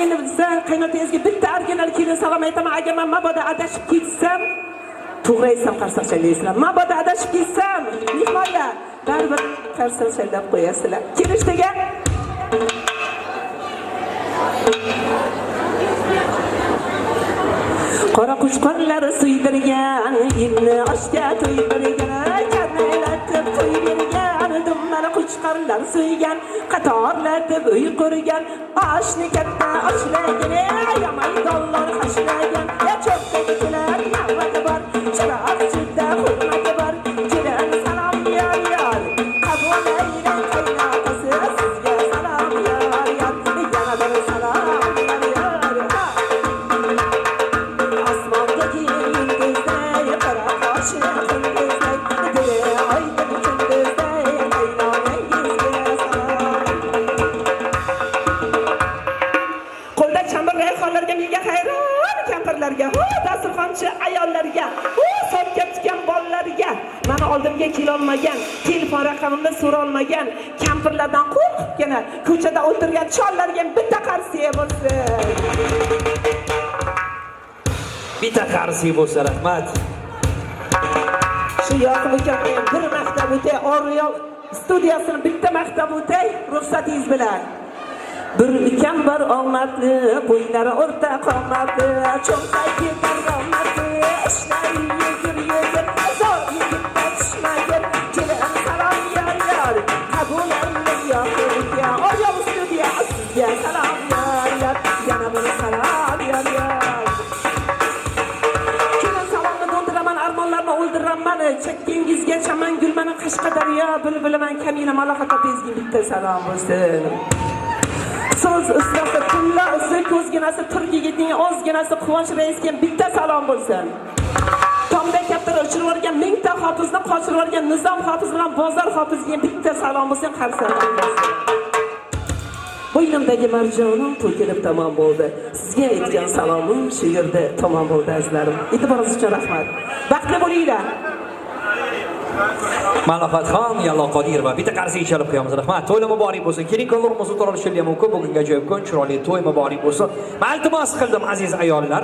Endi sizlar qaynotangizga bitta original kelin salom aytaman. Agar man mabodo adashib ketsam, to'g'ri aytsam qarsak chalaysizlar. Mabodo adashib ketsam, mehmonlar baribir qarsak chalab qo'yasizlar. Kelishdik-a? Qora qo'chqorlar suydirgan, elni oshga to'ydirgan, karnaylatib to'y bergan, dummala qo'chqorlar suygan, qatorlatib uy qurgan, oshni katta oshlagan, ayamay dollar hashlagan, cho'ntagilar navbati bor, chiroqchida hurmati bor, kelin salom yor yor, qabul aylang qaynotasi, sizga salom yor yor, yana bir salom yor yor. Osmondagi yulduzday, qora qoshi qunduzday, dili oydin kunduzday, qaynonangizga salom. Qo'lda chambar rayhonlarga menga hayron kampirlarga, ho dasturxonchi ayollarga, ho sopga tutgan bolalarga, mani oldimga kelolmagan, telefon raqamimni so'rolmagan kampirlardan qo'rqibgina ko'chada o'tirgan chollarga bitta qarsiya bo'lsin. Bitta qarsi bo'lsa, rahmat. Shu Yoqub ukamni ham bir maqtab o'tay, Oryo studiyasini bitta maqtab o'tay, ruxsatingiz bilan. Bir ukam bor omadli, bo'ylari o'rta qomatli, cho'ntagi daromadli, ishlari yegur yegur, zo'r yigitdan tushmagin, kelin salom yor yor, qabul aylang Yoqub uka. Oryo studiya sizga salom yor yor, yana bir salom yor yor. Kelin salomni do'ndiraman, armonlarni o'ldiraman, chakkangizga chaman gulmani Qashqadaryo bilbilaman, Kamina Malohat opangizga bitta salom bo'lsin. So'z ustasi, tilla usti, ko'zginasi, turk yigitning ozginasi Quvonch raisga bitta salom bo'lsin. Tomda kaptar uchirib yuborgan mingta hofizni qochirib yuborgan Nizom hofiz bilan Bozor hofizga bitta salom bo'lsin, qarsak bo'lsin. Bo'ynimdagi marjonim to'kilib tamom bo'ldi. Sizga aytgan salomim shu yerda tamom bo'ldi, azizlarim. E'tiboringiz uchun rahmat. Baxtli bo'linglar. Malohatxon Yalloqodirova bitta qarsak chalib qo'yamiz. Rahmat. To'ylar muborak bo'lsin. Keling, kunlarimiz o'tirishi mumkin. Bugungi ajoyib kun, chiroyli to'y muborak bo'lsin. Men iltimos qildim, aziz ayollar.